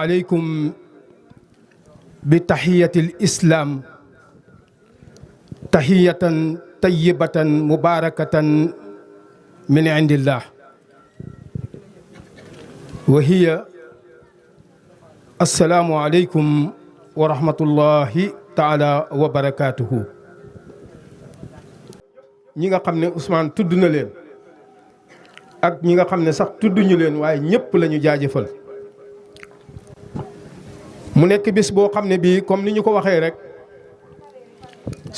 عليكم بتحية الإسلام تحية طيبة مباركة من عند الله وهي السلام عليكم ورحمة الله تعالى وبركاته. ñi nga xam ne Ousmane tudd na leen ak ñi nga xam ne sax tudduñu leen waaye ñëpp la ñu jaajëfal mu nekk bis boo xam ne bii comme ni ñu ko waxee rek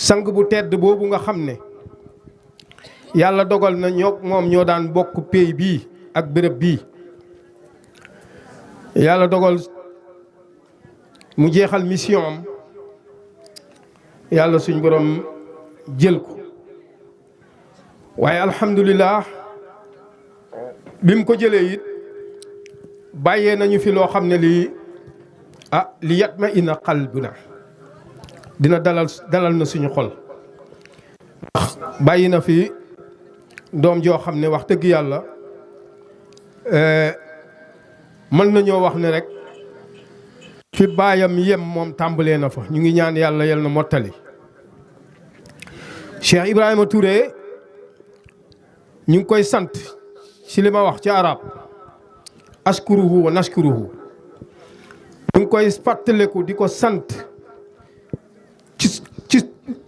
sang bu tedd boobu nga xam ne yàlla dogal na moom ñoo daan bokk pays bii ak béréb bii yàlla dogal mu jeexal mission am yàlla suñ borom jël ko waaye alhamdulilah bi mu ko jëlee it bàyyee nañu fi loo xam ne lii li yatma ina qalbuna dina dalal na suñu xol ndax bàyyi na fi doom joo xam ne wax dëgg yàlla mën nañoo wax ne rek fi baayam yem moom tàmbalee na fa ñu ngi ñaan yàlla yal na mottali Cheikh Ibrahima Touré ñu ngi koy sant ci li ma wax ci arab askuruhu wa nashkuruhu ñu ngi koy fàttaliku di ko sant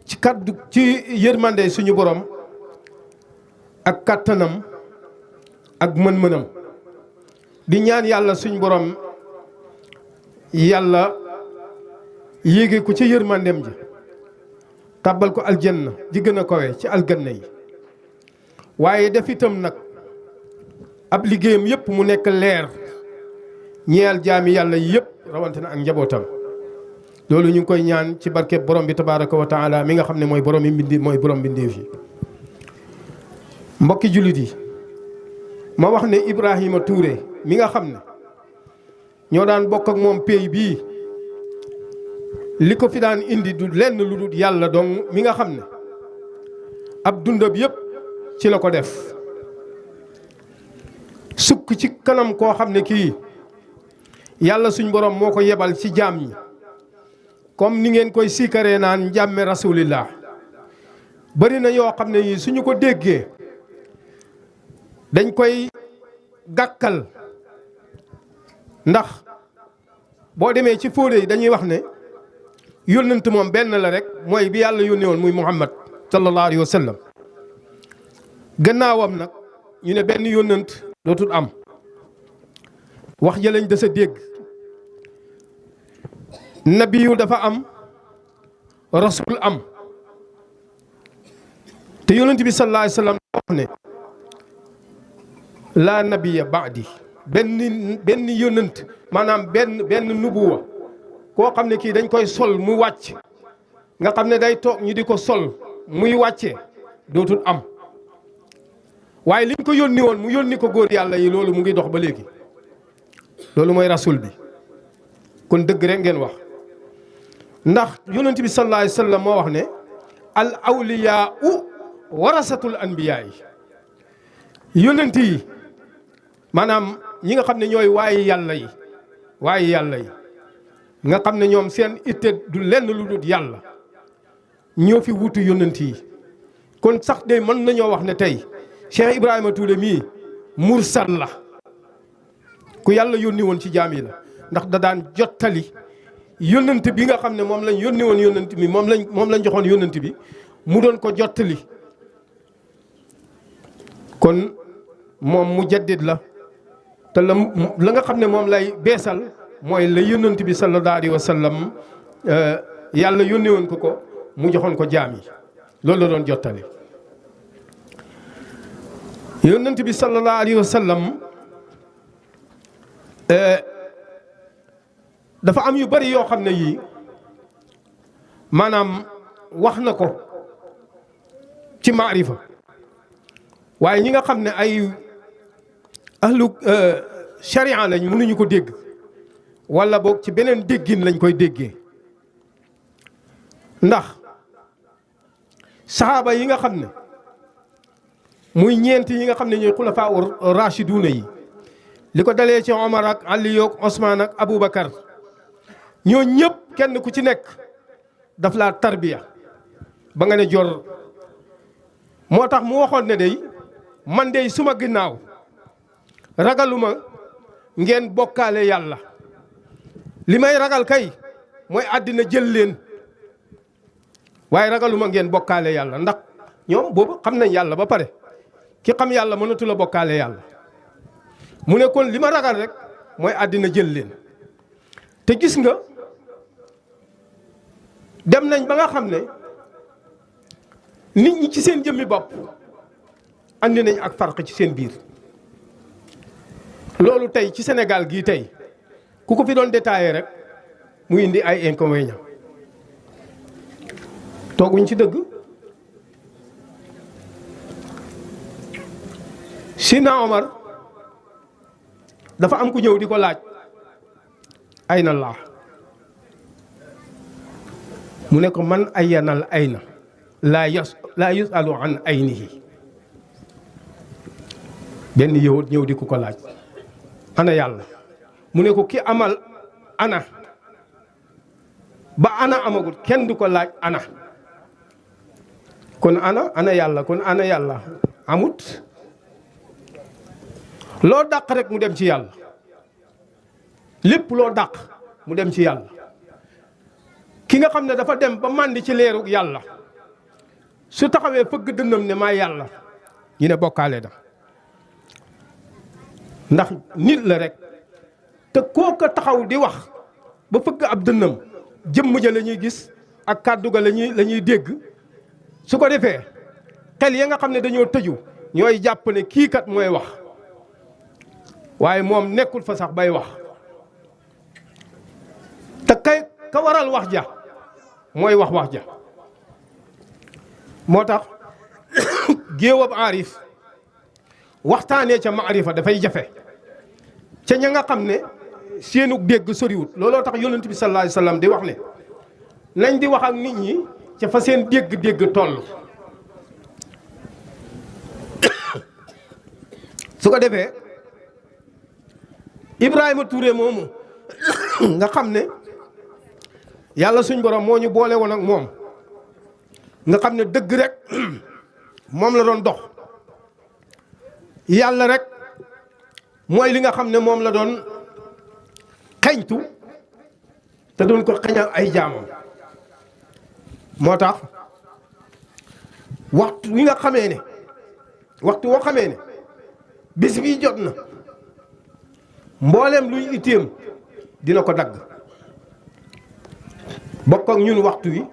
ci kaddu ci yërmande suñu borom ak kàttanam ak mën-mënam di ñaan yàlla suñu borom yàlla yéege ko ci yërmandem ji tàbbal ko aljanna ji gën a kawe ci aljanna yi waaye def itam nag ab liggéeyam yëpp mu nekk leer ñeel jaami yàlla yëpp rawatina ak njabootam loolu ñu ngi koy ñaan ci barke borom bi tabaraka wa taala mi nga xam ne mooy borom mbindeef yi mbokki jullit yi ma wax ne Ibrahima Touré mi nga xam ne ñoo daan bokk ak moom pays bii li ko fi daan indi du lenn lu dul yàlla dong mi nga xam ne ab dundab yëpp ci la ko def sukk ci kanam koo xam ne kii yàlla suñ borom moo ko yebal ci jaam ñi comme ni ngeen koy siikaree naan njàmme rasulillah bari na yoo xam ne yi suñu ko déggee dañ koy gàkkal ndax boo demee ci fóode yi dañuy wax ne yónnent moom benn la rek mooy bi yàlla yónnee woon muy Muhammad sallallahu alayhi wa sallam gannaawam nag ñu ne benn yónnent dootul am wax ja lañ des a dégg nabiyu dafa am rasul am te yónnent bi sallallahu alayhi wa sallam wax ne laa nabiya baadi benn yónnent maanaam benn nubuwa koo xam ne kii dañ koy sol mu wàcc nga xam ne day toog ñu di ko sol muy wàccee dootul am waaye liñ ko yónni woon mu yónni ko góor yàlla yi loolu mu ngi dox ba léegi loolu mooy rasul bi kon dëgg rek ngeen wax ndax yónnent bi sallallahu alayhi wa sallam moo wax ne al awliyaau warasatul anbiyaa yi yónnent yi maanaam ñi nga xam ne ñooy waaye yàlla yi nga xam ne ñoom seen itte du lenn lu dul yàlla ñoo fi wutu yónnent yi kon sax de mën nañoo wax ne tey Cheikh Ibrahima Touré mii mursal la ku yàlla yónni woon ci jaam yi la ndax da daan jottali yónnent bi nga xam ne moom lañ yónni woon yónnent bi moom lañ joxoon yónnent bi mu doon ko jottali kon moom mu jaddid la te la nga xam ne moom lay beesal mooy la yónnent bi sallallahu alayhi wa sallam yàlla yónni woon ko mu joxoon ko jaam yi loolu la doon jottali yónnent bi sallallahu alayhi wa sallam dafa am yu bari yoo xam ne yii maanaam wax na ko ci maarifa waaye ñi nga xam ne ay ahlu sharia lañ mënuñu ko dégg wala boog ci beneen déggin lañ koy déggee ndax saxaaba yi nga xam ne muy ñeent yi nga xam ne ñooy xulafaa rashiduuna yi li ko dalee ci Omar ak Aliyu ak Osmaan ak Aboubacar ñoo ñëpp kenn ku ci nekk daf laa tarbiya ba nga ne jor. moo tax mu waxoon ne day man dey suma ginnaaw ragaluma ngeen bokkaale yàlla li may ragal kay mooy àddina jël leen waaye ragaluma ngeen bokkaale yàlla ndax ñoom boobu xam nañ yàlla ba pare ki xam yàlla mënatu la bokkaale yàlla mu ne kon li ma ragal rek mooy àddina jël leen. te gis nga dem nañ ba nga xam ne nit ñi ci seen jëmmi bopp andi nañ ak farq ci seen biir. loolu tey ci Sénégal gii tey ku ko fi doon détaillé rek mu indi ay inconvénients tooguñ ci dëgg. Sina Omar dafa am ku ñëw di ko laaj ayna Allah mu ne ko man ayyanal ayna laa yusalu an aynihi. benn yëwut ñëw di ko laaj ana yàlla mu ne ko ki amal ana ba ana amagul kenn du ko laaj ana. kon ana yàlla kon ana yàlla amut. loo dàq rek mu dem ci yàlla lépp loo dàq mu dem ci yàlla. ki nga xam ne dafa dem ba màndi ci leeru yàlla su taxawee fëgg dënnam ne maa yàlla ñu ne bokkaale da ndax nit la rek te kooka taxaw di wax ba fëgg ab dënnam jëmm ja la ñuy gis ak kàddu ga la ñuy dégg. su ko defee xel ya nga xam ne dañoo tëju ñooy jàpp ne kii kat mooy wax waaye moom nekkul fa sax bay wax. te ka waral wax ja mooy wax ja. moo tax géewab aarif waxtaanee ca maarifa dafay jafe ca ña nga xam ne seenu dégg soriwut. looloo tax yonent bi sallallahu alayhi wasallam di wax ne nañ di wax ak nit ñi ca fa seen dégg-dégg toll. su ko defee Ibrahima Touré moomu nga xam ne yàlla suñ borom moo ñu boole woon ak moom nga xam ne dëgg rek moom la doon dox. yàlla rek mooy li nga xam ne moom la doon xeñtu te doon ko xeñal ay jaamam. moo tax waxtu wi nga xamee ne waxtu woo xamee ne bis bi jot na mbooleem luy itteem dina ko dagg bokk ak ñun waxtu wi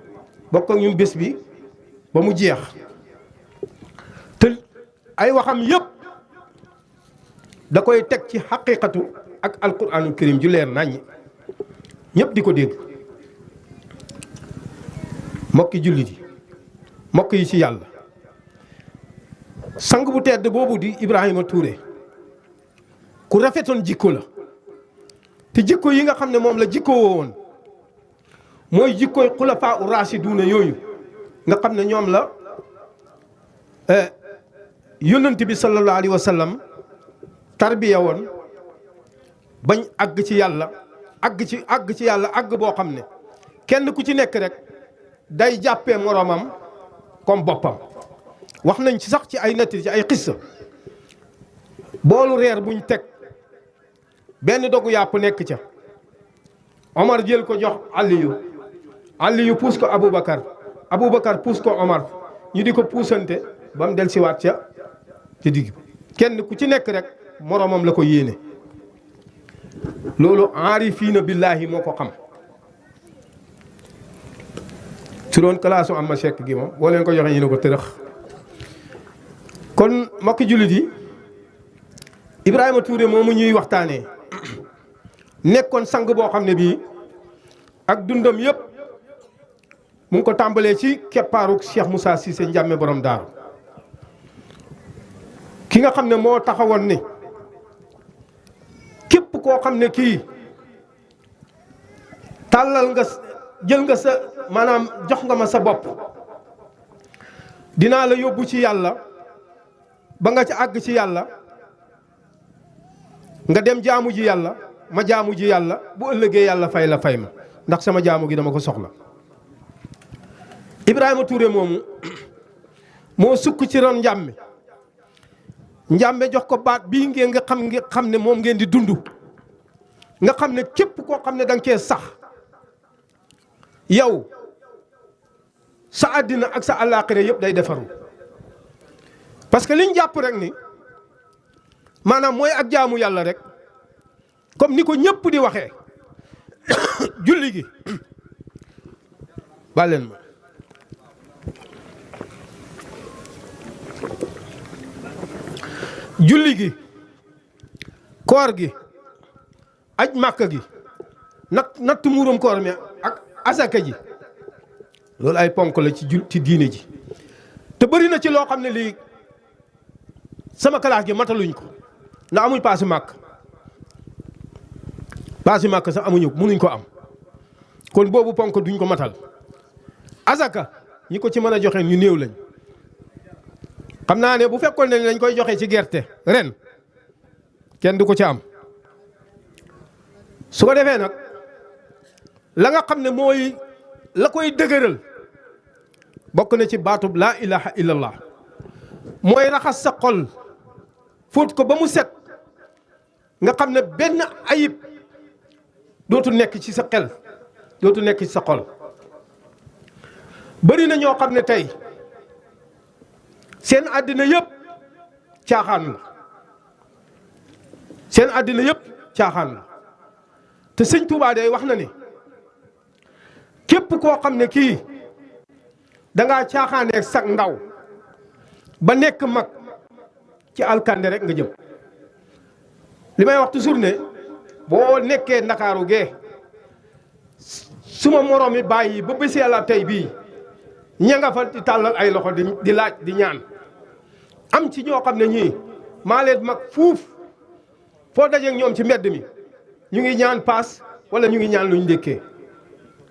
bokk ak ñun bés bi ba mu jeex. te ay waxam yépp da koy teg ci xaqiiqatu ak alquraanul karim ju leer naññi ñépp di ko dégg. mbokki jullit yi mbokk yi ci yàlla sang bu tedd boobu di Ibrahima Touré ku rafetoon jikko la te jikko yi nga xam ne moom la jikko woon mooy jikkoy xulafaa u raasiduuna yooyu nga xam ne ñoom la yonent bi sallallahu alayhi wa sallam tarbiya woon bañ àgg ci yàlla àgg ci yàlla àgg boo xam ne kenn ku ci nekk rek day jàppee moroomam comme boppam. wax nañ ci sax ci ay nettali ci ay xissa boolu reer buñ teg benn dogu yàpp nekk ca Omar jël ko jox Aliyu puus ko Aboubacar puus ko Omar ñu di ko puusante ba mu del siwaat ca ci digg kenn ku ci nekk rek moroomam la ko yéene. loolu aarifiina billaahi moo ko xam. su doon kalaasu am ma sekk gi moom boo leen ko joxee ñu ne ko tërëx. kon mbokki jullit yi Ibrahima Touré moomu ñuy waxtaanee nekkoon sang boo xam ne bii ak dundam yëpp mu ngi ko tàmbalee ci keppaaru Cheikh Moussa Cissé Ndiamé borom daaru ki nga xam ne moo taxawoon ni képp koo xam ne kii tàllal nga jël nga sa maanaam jox nga ma sa bopp dinaa la yóbbu ci yàlla ba nga ci àgg ci yàlla nga dem jaamu ji yàlla ma jaamu ji yàlla bu ëllëgee yàlla fay la fay ma ndax sama jaamu gi dama ko soxla. Ibrahima Touré moomu moo sukk ci ron njàmme njàmme jox ko baat bii ngeen nga xam ne moom ngeen di dund nga xam ne képp koo xam ne da nga cee sax yow sa àddina ak sa àllaaxira yëpp day defaru parce que liñ jàpp rek ni maanaam mooy ak jaamu yàlla rek comme ni ko ñëpp di waxee julli gi baleen ma julli gi koor gi aj màkka gi natt muuram koor mi ak asaka ji loolu ay ponk la ci diine ji te bëri na ci loo xam ne lii sama classe gi mataluñ ko ndax amuñ paasi màkk sax amuñu mënuñ ko am kon boobu ponk duñ ko matal asaka ñi ko ci mën a joxe ñu néew lañ xam naa ne bu fekkoon ne dañ koy joxe ci gerte ren kenn du ko ci am su ko defee nag la nga xam ne mooy la koy dëgëral bokk na ci baatub laa ilaha illallah mooy raxas sa xol fóot ko ba mu set nga xam ne benn ayib dootu nekk ci sa xel dootu nekk ci sa xol bari na ñoo xam ne tey seen àddina yëpp caaxaan la seen àddina yëpp caaxaan la te sëñ Tuubaa day wax na ne képp koo xam ne kii dangaa caaxaaneeg sag ndaw ba nekk mag ci alkande rek nga jëm li may wax toujours ne boo nekkee ndakaaru gee suma moroom yi bàyyi ba bés yàlla tey bii ña nga fa di tàllal ay loxo di laaj di ñaan am ci ñoo xam ne ñii maa leen mag fuuf foo dajeeg ñoom ci mbedd mi ñu ngi ñaan paas wala ñu ngi ñaan luñ ndékkee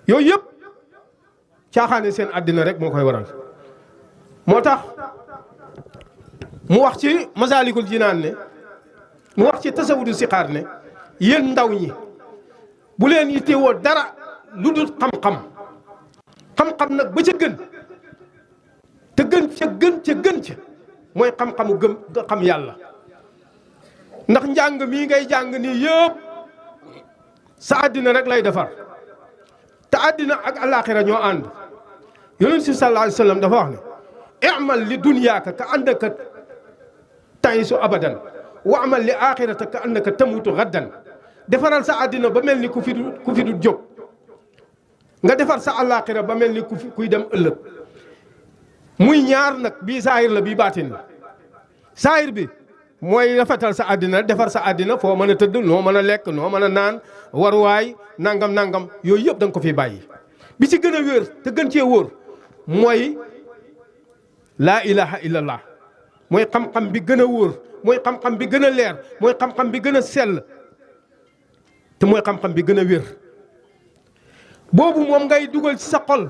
yooyu yëpp caaxaane seen àddina rek moo koy waral moo tax mu wax ci Masaalikul Jinaan ne mu wax ci tasawudu sixaar ne yéen ndaw ñi bu leen yittewoo dara lu dul xam-xam nag ba ca gën te gën ca mooy xam-xamu gëm nga xam yàlla ndax njàng mii ngay jàng nii yëpp sa àddina rek lay defar te àddina ak alaaxira ñoo ànd yonent si sallallahu alayhi wa sallam dafa wax ne i'mal li dunyaaka ka annaka ta'isu abadan wa amal li aaxirata ka annaka tamutu gaddan defaral sa àddina ba mel ni ku fi du jóg nga defar sa alaaxira ba mel ni kuy dem ëllëg muy ñaar nag bii saahir la bii baatin la saahir bi mooy rafetal sa àddina defar sa àddina foo mën a tëdd noo mën a lekk noo mën a naan waruwaay nangam yooyu yëpp da nga ko fi bàyyi bi ci gën a wér te gën cee wóor mooy laa ilaha illallah mooy xam-xam bi gën a wóor mooy xam-xam bi gën a leer mooy xam-xam bi gën a sell te mooy xam-xam bi gën a wér boobu moom ngay dugal ci sa xol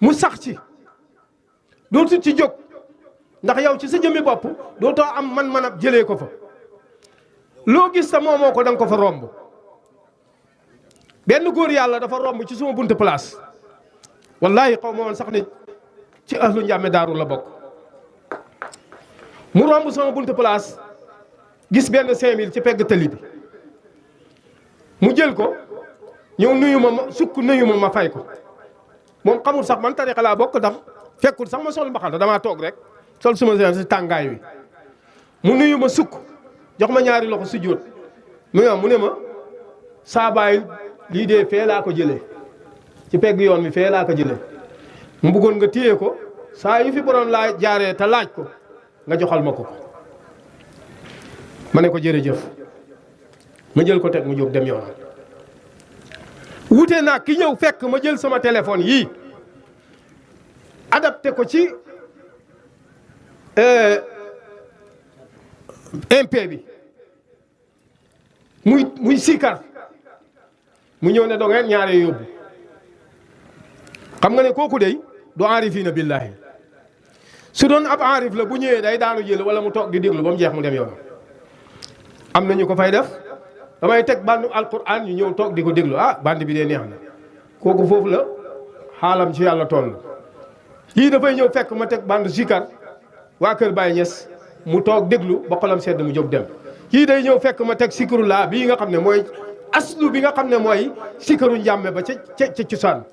mu sax ci dootu ci jóg ndax yow ci sa jëmmi bopp dootoo am man ab jëlee ko fa loo gis sa moomoo ko da nga ko fa romb benn góor yàlla dafa romb ci suma buntu place wallahi xaw ma woon sax ne ci ahlu njàmme daaru la bokk mu romb sama buntu place gis benn 5000 ci pegg tali bi mu jël ko ñëw nuyu ma sukk nuyu ma fay ko moom xamul sax man tarixa laa bokk ndax fekkul sax ma sol mbaxana damaa toog rek sol suma seen si tàngaay wi mu nuyu ma sukk jox ma ñaari loxo sujjóot mu ne ma saa baay lii dee fee laa ko jëlee ci pegg yoon mi fee laa ko jëlee mu bëggoon nga téye ko saa yu fi borom laa jaaree te laaj ko nga joxal ma ko ma ne ko jërëjëf ma jël ko teg mu jóg dem yoonam wute naa ki ñëw fekk ma jël sama téléphone yii adapté ko ci MP bi muy sikar mu ñëw ne doo ngeen ñaare yóbbu xam nga ne kooku dey du aarifina billahi su doon ab aarif la bu ñëwee day daanu jël wala mu toog di déglu ba mu jeex mu dem yoonam am na ñu ko fay def damay teg bandu alquran ñu ñëw toog di ko déglu band bi dee neex na kooku foofu la xaalam ci yàlla toll. kii dafay ñëw fekk ma teg bandu zikar waa Kër Baye Niass mu toog déglu ba xolam sedd mu jóg dem. kii day ñëw fekk ma teg sikaru laa bii nga xam ne mooy aslu bi nga xam ne mooy sikaru njàmme ba ca cosaan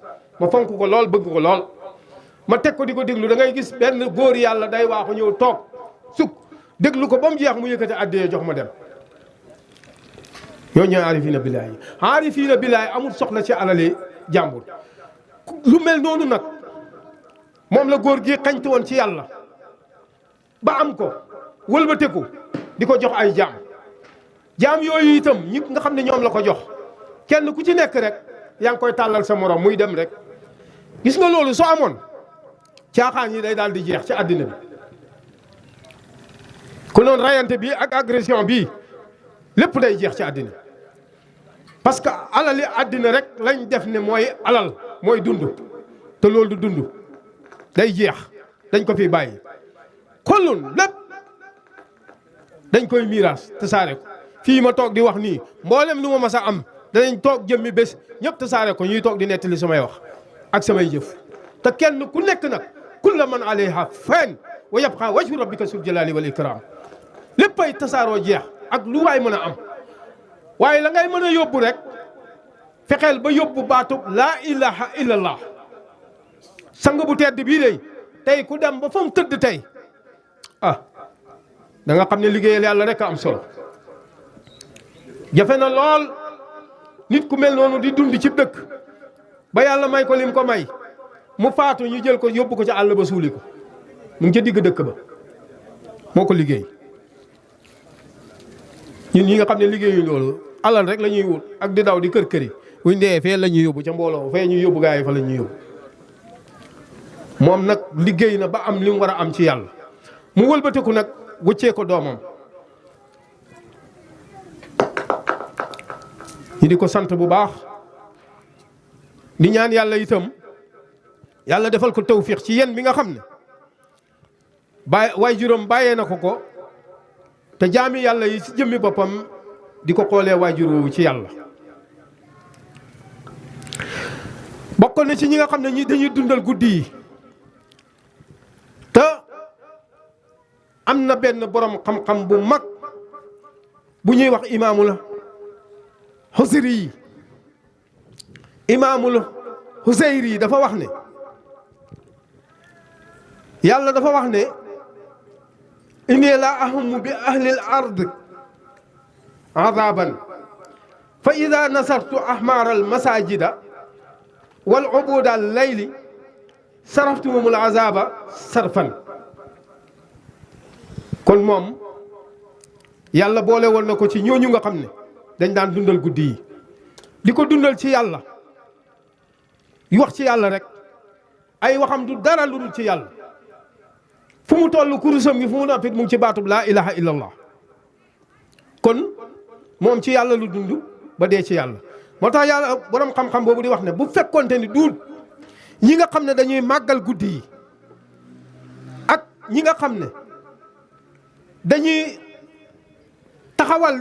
ma fonk ko lool bëgg ko lool. ma teg ko di ko déglu da ngay gis benn góor yàlla day waaxu ñëw toog sukk déglu ko ba mu jeex mu yëkkati àddee jox ma dem. ñoo ñooy aarifiina billaahi aarifiina billaahi amul soxla ci alali jàmbur. lu mel noonu nag moom la góor gi xañtu woon ci yàlla ba am ko wëlbateku di ko jox ay jaam yooyu itam ñi nga xam ne ñoom la ko jox kenn ku ci nekk rek yaa ngi koy tàllal sa morom muy dem rek. gis nga loolu soo amoon caaxaan yi day daal di jeex ci àddina bi ku noon rayante bi ak agression bi lépp day jeex ci àddina parce que alali àddina rek lañ def ne mooy alal mooy dund te loolu du dund day jeex dañ ko fi bàyyi. kollun lépp dañ koy miiras te saare ko fii ma toog di wax nii mboolem lu ma mas a am danañ toog jëmmi bés ñëpp te saare ko ñuy toog di nettali samay wax ak samay jëf te kenn ku nekk nag kulla man alayha fan wa yabqa wajhu rabbika sul jalali wal ikram léppay tasaaroo jeex ak lu waay mën a am waaye la ngay mën a yóbbu rek fexeel ba yóbbu baatub laa ilaha illallah. sang bu tedd bii de tey ku dem ba fa mu tëdd tey da nga xam ne liggéeyal yàlla rek a am solo. jafe na lool nit ku mel noonu di dund ci dëkk ba yàlla may ko lim ko may mu faatu ñu jël ko yóbbu ko ci àll ba suuli ko mu ngi ca digg dëkk ba moo ko liggéey. ñun ñi nga xam ne liggéeyu loolu alal rek la ñuy wut ak di daw di kër kër yi buñ dee fee la ñuy yóbbu ca mbooloo fee ñuy yóbbu gaa yi fa la ñuy yóbbu. moom nag liggéey na ba am li mu war a am ci yàlla mu wëlbatiku nag wëccee ko doomam. ñu di ko sant bu baax di ñaan yàlla itam yàlla defal ko tawfiix ci yéen bi nga xam ne waay juróom bàyyee na ko te jaami yàlla yi ci jëmmi boppam di ko xoolee waajur woowu ci yàlla. bokk na ci ñi nga xam ne ñi dañuy dundal guddi yi te am na benn borom xam-xam bu mag bu ñuy wax imaamul Husayri imaamul Husayri dafa wax ne yàlla dafa wax ne inni la ahum bi ahli al ard azaban fa ida nasartu ahmar al masajida wal ubuda al layli saraftumul azaba sarfan. kon moom yàlla boole woon na ko ci ñooñu nga xam ne dañ daan dundal guddi yi di ko dundal ci yàlla yu wax ci yàlla rek ay waxam du dara lu dul ci yàlla fu mu toll kurusam gi fu mu noppit mu ngi ci baatub laa ilaha illallah. kon moom ci yàlla lu dund ba dee ci yàlla moo tax yàlla borom xam-xam boobu di wax ne bu fekkonte ni duut ñi nga xam ne dañuy màggal guddi yi ak ñi nga xam ne dañuy taxawal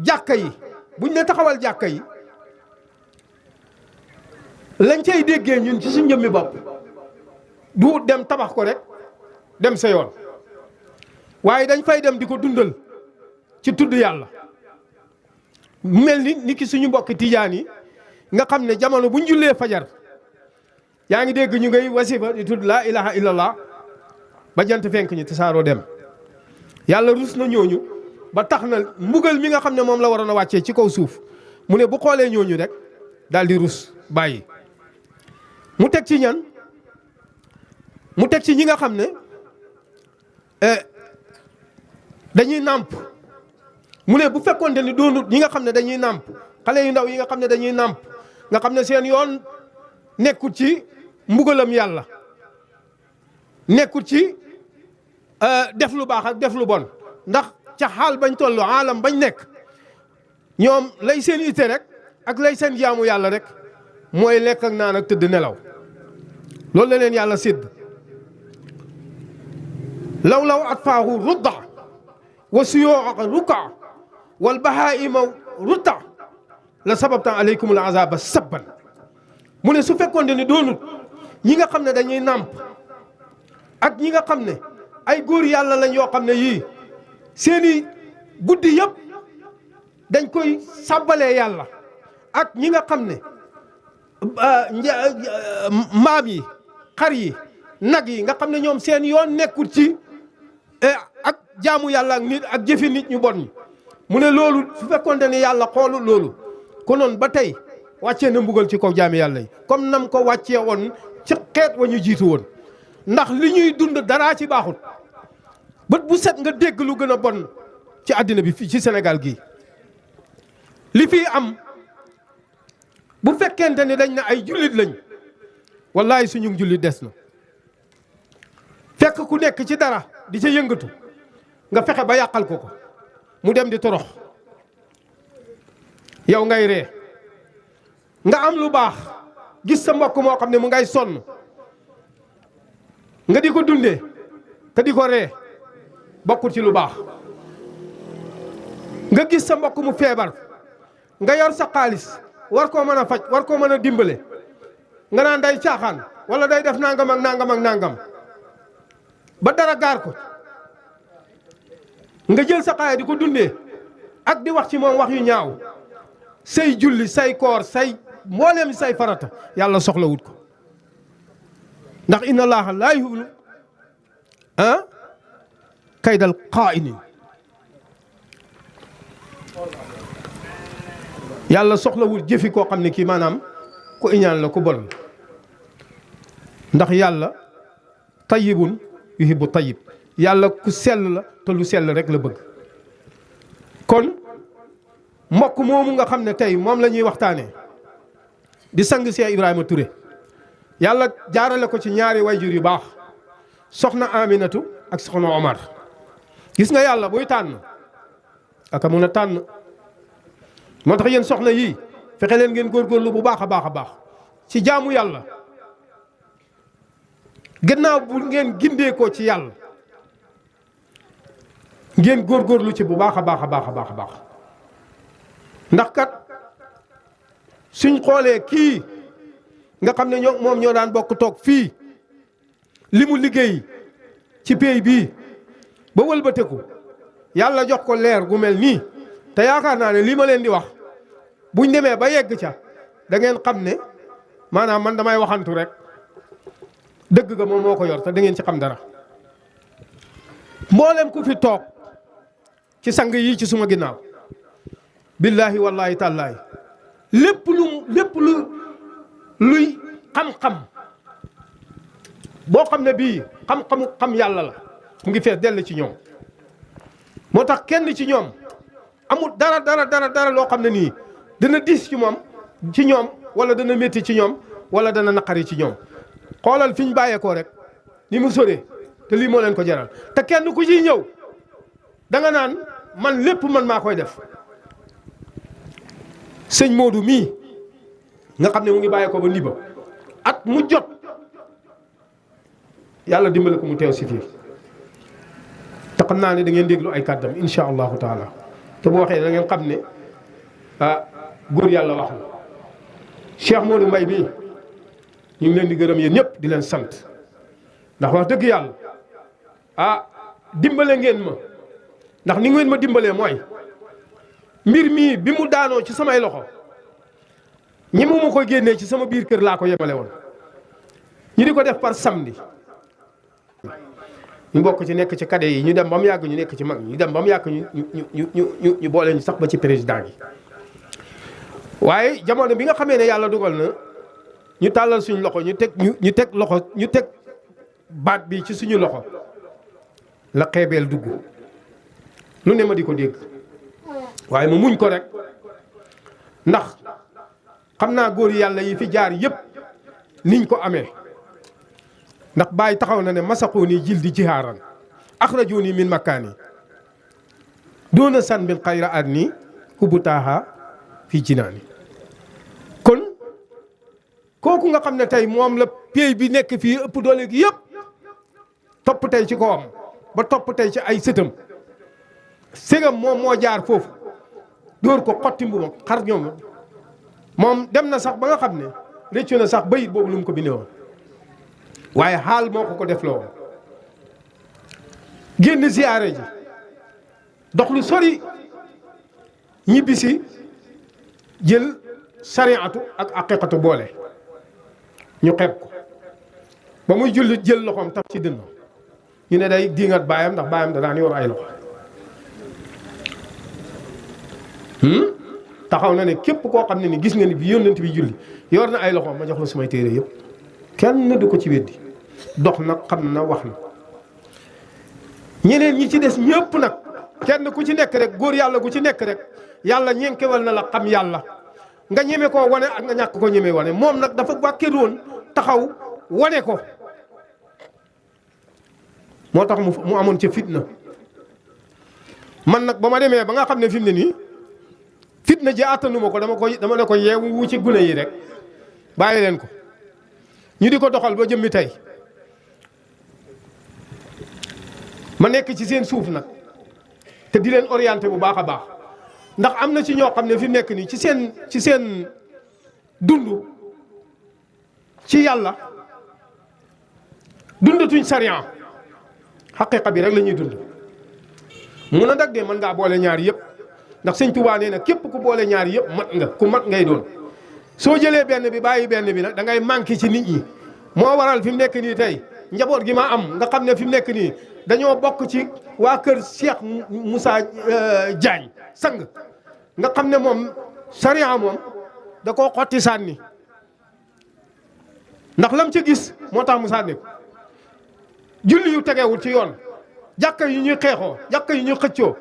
jàkka yi buñ ne taxawal jàkka yi lañ cay déggee ñun ci suñ njëmmi bopp du dem tabax ko rek dem sa yoon waaye dañ fay dem di ko dundal ci tudd yàlla. mel ni ki suñu mbokki tijaan yi nga xam ne jamono buñ jullee fajar yaa ngi dégg ñu ngay wasifa di tudd laa ilaha illallah ba jant fenk ñu tasaaroo dem. yàlla rus na ñooñu ba tax na mbugal mi nga xam ne moom la waroon a wàccee ci kaw suuf mu ne bu xoolee ñooñu rek daal di rus bàyyi. mu teg ci ñan mu teg ci ñi nga xam ne dañuy nàmp mu ne bu fekkoonte ni doonut ñi nga xam ne dañuy nàmp xale yu ndaw yi nga xam ne dañuy nàmp nga xam ne seen yoon nekkut ci mbugalam yàlla nekkut ci def lu baax ak def lu bon ndax ca xaal bañ tollu aalam bañ nekk ñoom lay seen ite rek ak lay seen jaamu yàlla rek mooy lekk ak naan ak tëdd nelaw loolu la leen yàlla sédd. law atfaahu rudda wa suyoo ruka wal bahaa'ima ruta la sababtan aleykumul azaba sabban mu ne su fekkoon ne doonut ñi nga xam ne dañuy nàmp ak ñi nga xam ne ay góor yàlla lañ yoo xam ne yii seeni guddi yëpp dañ koy sàbbalee yàlla ak ñi nga xam ne mbaam yi xar yi nag yi nga xam ne ñoom seen yoon nekkul ci ak jaamu yàlla ak nit ak jëfi nit ñu bon ñi mu ne loolu su fekkoonte ne yàlla xoolul loolu konoon ba tey wàccee na mbugal ci kaw jaami yàlla yi comme nam ko wàccee woon ci xeet wa ñu jiitu woon ndax li ñuy dund daraa ci baaxut bët bu set nga dégg lu gën a bon ci àddina bi fii ci Sénégal gii li fii am bu fekkente ne dañ ne ay jullit lañ wallahi suñu jullit des na fekk ku nekk ci dara di ca yëngatu nga fexe ba yàqal ko mu dem di torox yow ngay ree nga am lu baax gis sa mbokk moo xam ne mu ngay sonn nga di ko dundee te di ko ree bokkul ci lu baax nga gis sa mbokk mu feebar nga yor sa xaalis war koo mën a faj war koo mën a dimbale nga naan day caaxaan wala day def nangam ak nangam ak nangam ba dara gaar ko nga jël sa xaalis di ko dundee ak di wax ci moom wax yu ñaaw say julli say koor say mbooleem say farata yàlla soxlawut ko ndax inna allaha laa yuhibbu kaydal xaa'iniin yàlla soxlawul jëfi koo xam ne kii maanaam ku iñaan la ku bon ndax yàlla tayyibun yuhibbu tayyib yàlla ku sell la te lu sell rek la bëgg kon mbokk moomu nga xam ne tey moom la ñuy waxtaanee di sang Cheikh Ibrahima Touré yàlla jaarale ko ci ñaari wayjur yu baax soxna Aminatu ak soxna Omar gis nga yàlla buy tànn aka mun a tànn moo tax yéen soxna yii fexe leen ngeen góorgóorlu bu baax a baax a baax ci jaamu yàlla gannaaw bu ngeen gindee ko ci yàlla ngeen góorgóorlu ci bu baax a baax a baax a baax a baax ndax kat suñ xoolee kii nga xam ne moom ñoo daan bokk toog fii li mu liggéey ci pays bii ba wëlbateku yàlla jox ko leer gu mel nii te yaakaar naa ne lii ma leen di wax buñ demee ba yegg ca da ngeen xam ne maanaam man damay waxantu rek dëgg ga moom moo ko yor te da ngeen ci xam dara mboolem ku fi toog ci sang yi ci suma ginnaaw billahi wallahi tàllaahi lépp luy xam-xam boo xam ne bii xam yàlla la mu ngi fees dell ci ñoom moo tax kenn ci ñoom amul dara loo xam ne nii dana diis ci ñoom wala dana métti ci ñoom wala dana naqari ci ñoom xoolal fi ñu bàyyeekoo rek ni mu soree te lii moo leen ko jaral te kenn ku ciy ñëw danga naan man lépp man maa koy def sëñ Modou mii nga xam ne mu ngi bàyyeekoo ba Ndiba at mu jot yàlla dimbale ko mu teew si fii te xam naa ne da ngeen déglu ay kàddam insha allahu taala te bu waxee da ngeen xam ne góor yàlla wax na Cheikh Modou Mbaye mii ñu ngi leen di gërëm yéen ñëpp di leen sant ndax wax dëgg yàlla dimbale ngeen ma ndax ni ngeen ma dimbalee mooy mbir mii bi mu daanoo ci samay loxo ñi mu ma ko génnee ci sama biir kër laa ko yemale woon ñu di ko def par samedi ñu bokk ci nekk ci cadet yi ñu dem ba mu yàgg ñu nekk ci mag ñu dem ba mu yàgg ñu boole ñu sax ba ci président yi waaye jamono bi nga xamee ne yàlla dugal na ñu tàllal suñu loxo ñu teg baat bi ci suñu loxo la xeebeel dugg lu ne ma di ko dégg waaye ma muñ ko rek ndax xam naa góor yàlla yi fi jaar yëpp niñ ko amee ndax Baay taxaw na ne masaqooni jildi jihaaran axrajooni min makkaani doona san bin xayra at nii hubutaaha fii jinaani kon kooku nga xam ne tey moom la pays bi nekk fii ëpp doole gi yëpp topp tey ci kawam ba topp tey ci ay sëtam ségam moom moo jaar foofu dóor ko xotti mbubam xar ñoom moom dem na sax ba nga xam ne réccu na sax bayit boobu lu mu ko bindee woon waaye xaal moo ko def loo génn ziyaare ji dox lu sori ñibbisi jël sariatu ak aqiqatu boole ñu xeeb ko ba muy julli jël loxoom taf ci dënn ñu ne day diingat baayam ndax baayam da daan yor ay loxo taxaw na ne képp koo xam ne ni gis nga ni bi yónnent bi julli yor na ay loxoom ma jox la samay téere yëpp kenn du ko ci weddi dox nag xam na wax na ñeneen ñi ci des ñëpp nag kenn ku ci nekk rek góor yàlla gu ci nekk rek yàlla ñenkewal na la xam yàlla nga ñeme koo wane ak nga ñàkk ko ñeme wane moom nag dafa wàkkeeru woon taxaw wane ko moo tax mu amoon ca fitna man nag ba ma demee ba nga xam ne fi mu ne nii fitna ji àttanuma ko dama ne ko yeewu wu ci gune yi rek bàyyi leen ko ñu di ko doxal ba jëmmi tey ma nekk ci seen suuf nag te di leen orienté bu baax a baax ndax am na ci ñoo xam ne fi mu nekk nii ci seen dund ci yàlla dundatuñ sariya xaqiqa bi rek la ñuy dund mun a dag de mën ngaa boole ñaar yëpp ndax sëñ Tuubaa nee na képp ku boole ñaar yëpp mat nga ku mat ngay doon soo jëlee benn bi bàyyi benn bi nag da ngay manqué ci nit ñi moo waral fi mu nekk nii tey njaboot gi ma am nga xam ne fi mu nekk nii dañoo bokk ci waa kër Cheikh Moussa Diagne sang nga xam ne moom sariya moom da koo xotti sànni ndax lam ci gis moo tax mu sànni ko julli yu tegewul ci yoon jàkka yu ñuy xeexoo jàkka yu ñuy xëccoo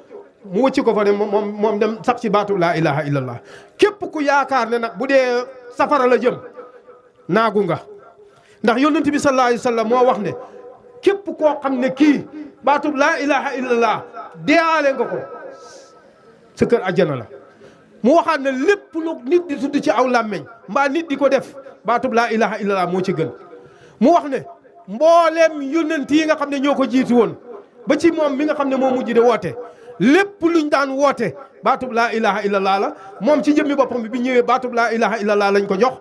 mu wëcci ko fa dem moom dem sax ci baatu laa ilaha illallah képp ku yaakaar ne nag bu dee safara la jëm naagu nga ndax yonent bi sallallahu alayhi wa sallam moo wax ne képp koo xam ne kii baatu laa ilaha illallah deeaale nga ko sa kër àjjana la mu waxaat ne lépp lu nit di tudd ci aw làmmeñ mbaa nit di ko def baatu laa ilaha illallah moo ci gën mu wax ne mbooleem yonent yi nga xam ne ñoo ko jiitu woon ba ci moom mi nga xam ne moo mujj de woote lépp luñ daan woote baatub laa ilaha illallah la moom ci jëmmi boppam bi ñëwee baatub laa ilaha illallah lañ ko jox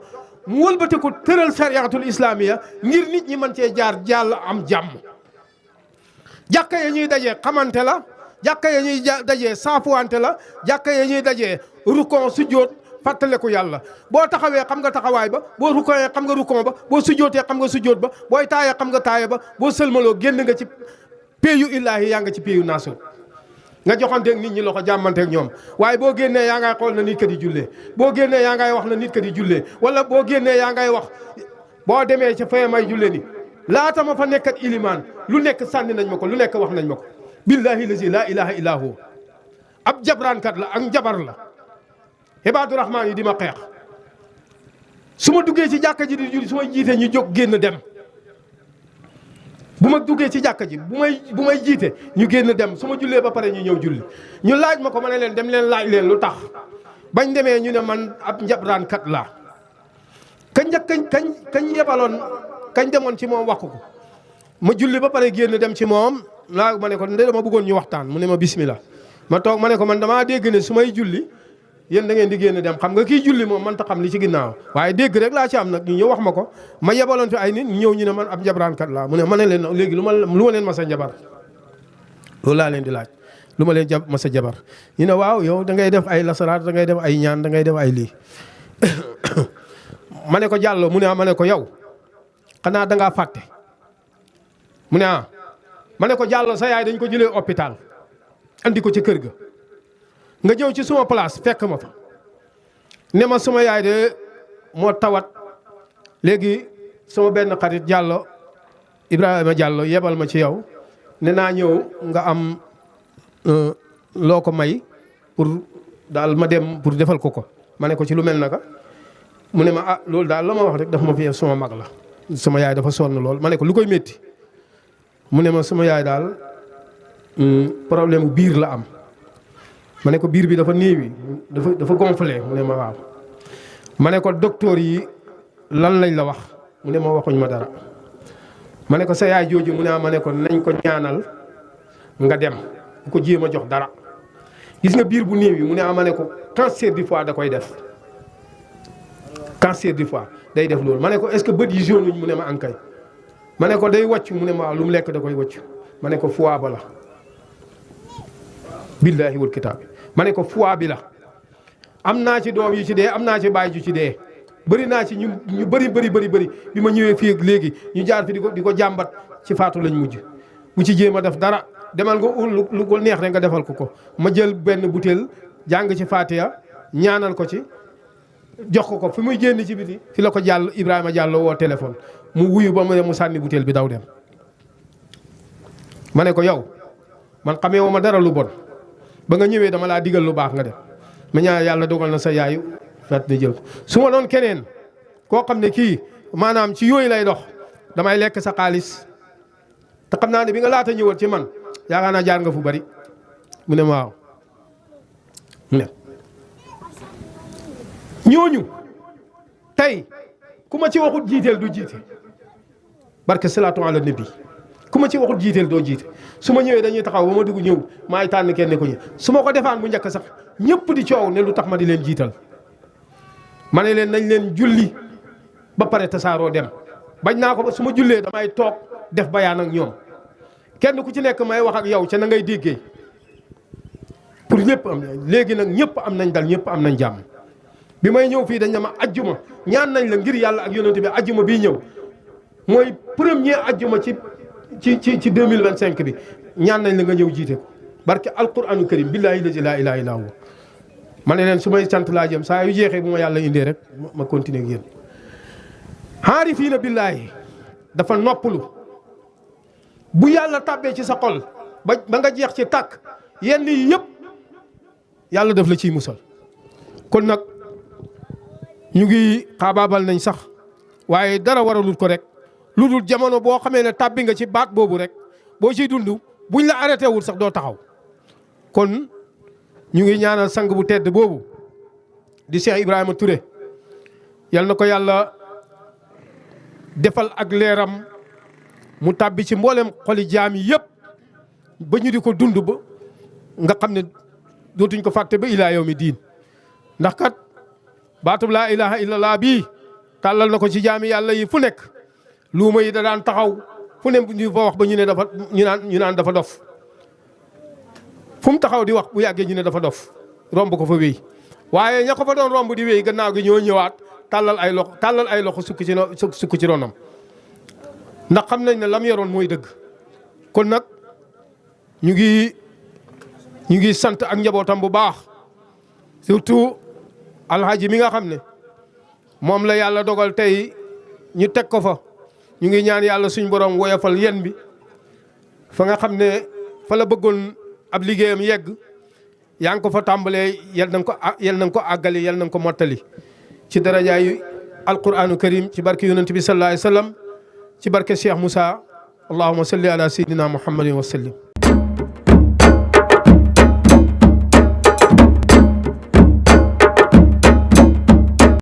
mu wëlbate ko tëral shariatul islamiya ngir nit ñi mën cee jaar jàll am jàmm jàkka ya ñuy dajee xamante la jàkka ya ñuy dajee saafuwante la jàkka ya ñuy dajee rukon sujjóot fàttaleku yàlla boo taxawee xam nga taxawaay ba boo rukoyee xam nga rukon ba boo sujjóotee xam nga sujjóot ba booy taayee xam nga taaye ba boo sëlmaloo génn nga ci péeyu illaahi yaa nga ci péeyu naasu nga joxanteeg nit ñi loxo jàmmanteeg ñoom waaye boo génnee yaa ngay xool na nit ka di jullee boo génnee yaa ngay wax na nit ka di jullee wala boo génnee yaa ngay wax boo demee ca fee may jullee ni laata ma fa nekkat ilimaan lu nekk sànni nañ ma ko lu nekk wax nañ ma ko billahi lazi laa ilaha illa hu ab jabraankat la ak njabar la ibaadu rahmaan yi di ma xeex su ma duggee ci jàkka ji di julli su may jiitee ñu jóg génn dem bu ma duggee ci jàkka ji bu may jiite ñu génn dem su ma jullee ba pare ñu ñëw julli ñu laaj ma ko ma ne leen dem leen laaj leen lu tax bañ demee ñu ne man ab njabraankat laa kañ yebaloon kañ demoon ci moom wax ko ma julli ba pare génn dem ci moom laa ma ne ko nde dama bëggoon ñu waxtaan mu ne ma bismillah ma toog ma ne ko man damaa dégg ne su may julli yéen da ngeen di génn dem xam nga kii julli moom man ta xam li ci ginnaaw waaye dégg rek laa ci am nag ñu ñëw wax ma ko ma yebaloon fi ay nit ñu ñëw ñu ne man ab njabraankat laa mu ne ma ne leen léegi lu ma leen ma sa njabar loolu laa leen di laaj lu ma leen ma sa jabar ñu ne waaw yow da ngay def ay lasaraat da ngay def ay ñaan da ngay def ay lii ma ne ko jàllo mu ne ma ne ko yow xanaa da ngaa fàtte mu ne ma ne ko jàllo sa yaay dañ ko jëlee hôpital andi ko ci kër ga nga ñëw ci suma place fekk ma fa ne ma suma yaay de moo tawat léegi sama benn xarit Diallo Ibrahima Diallo yebal ma ci yow ne naa ñëw nga am loo ko may pour daal ma dem pour defal ko ma ne ko ci lu mel naka mu ne ma loolu daal la ma wax rek dafa ma fi suma mag la sama yaay dafa sonn lool ma ne ko lu koy métti mu ne ma suma yaay daal problème bu biir la am ma ne ko biir bi dafa néewi dafa gonflé mu ne ma waaw ma ne ko docteur yi lan lañ la wax mu ne ma waxuñ ma dara ma ne ko sa yaay jooju mu ne ma ne ko nañ ko ñaanal nga dem bu ko jéem a jox dara gis nga biir bu néew yi mu ne ma ne ko cancer du foie da koy def cancer du foie day def loolu ma ne ko est-ce que bët yi jaune mu ne ma ankay ma ne ko day wàcc mu ne ma lu mu lekk da koy wàcc ma ne ko foie ba la billaahi wal kitaab ma ne ko foie bi la am naa ci doom yu ci dee am naa ci baay ju ci dee bëri naa ci ñu bëri bi ma ñëwee fii léegi ñu jaar fi di ko jàmbat ci faatu lañ mujj bu ci jéem a def dara demal nga lu ko neex rek nga defal ko ma jël benn butéel jàng ci Faatiha ñaanal ko ci jox ko fi muy génn ci biti fi la ko Ibrahima Diallo woo téléphone mu wuyu ba mu sànni butéel bi daw dem ma ne ko yow man xamee woo ma dara lu bon ba nga ñëwee dama laa digal lu baax nga def ma ñaan yàlla dogal na sa yaayu fat na jël ko su ma doon keneen koo xam ne kii maanaam ci yooyu lay dox damay lekk sa xaalis te xam naa ne bi nga laata ñëwal ci man yaakaar naa jaar nga fu bari mu ne waaw mu ne ñooñu tey ku ma ci waxut jiiteel du jiite barke salaatu ala nabi ku ma ci waxut jiiteel doo jiite su ma ñëwee dañuy taxaw ba ma dugg ñëw maay tànn kenn ko ñu su ma ko defaan bu njëkk sax ñëpp di coow ne lu tax ma di leen jiital ma ne leen nañ leen julli ba pare tasaaroo dem bañ naa ko ba su ma jullee damay toog def bayaan ak ñoom kenn ku ci nekk may wax ak yow ca na ngay déggee pour ñëpp am léegi nag ñëpp am nañ dal ñëpp am nañ jàmm bi may ñëw fii dañ ne ma ajjuma ñaan nañ la ngir yàlla ak yonent bi ajjuma bii ñëw mooy premier ajjuma ci 2025 bi ñaan nañ la nga ñëw jiite ko barke alquranu karim billaahi laa ilaaha illaa huwa ma ne leen su may sant laa jëm saa yu jeexee bu ma yàlla indee rek ma continuer ak yéen aarifiina billaahi dafa noppalu bu yàlla tàbbee ci sa xol ba nga jeex ci tàkk yenn yi yëpp yàlla daf la ciy musal kon nag ñu ngi xaabaabal nañ sax waaye dara waralul ko rek lu dul jamono boo xamee ne tàbbi nga ci baat boobu rek boo ciy dund buñ la arrêté wul sax doo taxaw kon ñu ngi ñaanal sang bu tedd boobu di Cheikh Ibrahima Touré yal na ko yàlla defal ak leeram mu tàbbi ci mboolem xoli jaam yi yëpp ba ñu di ko dund ba nga xam ne dootuñ ko fàtte ba ilaa yawmi diin ndax kat baatub laa ilaha illallah bii tàllal na ko ci jaami yàlla yi fu nekk luuma yi da daan taxaw fu ne ñu fa wax ba ñu ne dafa ñu naan dafa dof fu mu taxaw di wax bu yàggee ñu ne dafa dof romb ko fa wéy waaye ña ko fa doon romb di wéy gannaaw gi ñoo ñëwaat tàllal ay loxo sukk ci ronam ndax xam nañ ne lam yoroon mooy dëgg kon nag ñu ngi sant ak njabootam bu baax surtout alhaji mi nga xam ne moom la yàlla dogal tey ñu teg ko fa ñu ngi ñaan yàlla suñ borom woyofal yen bi fa nga xam ne fa la bëggoon ab liggéeyam yegg yaa ngi ko fa tàmbalee yal na nga ko àggali yal na nga ko mottali ci darajaayu alquranu karim ci barke yonent bi sallallahu alayhi wa sallam ci barke Cheikh Moussa allahumma salli ala sayyidina muhammadin wa sallim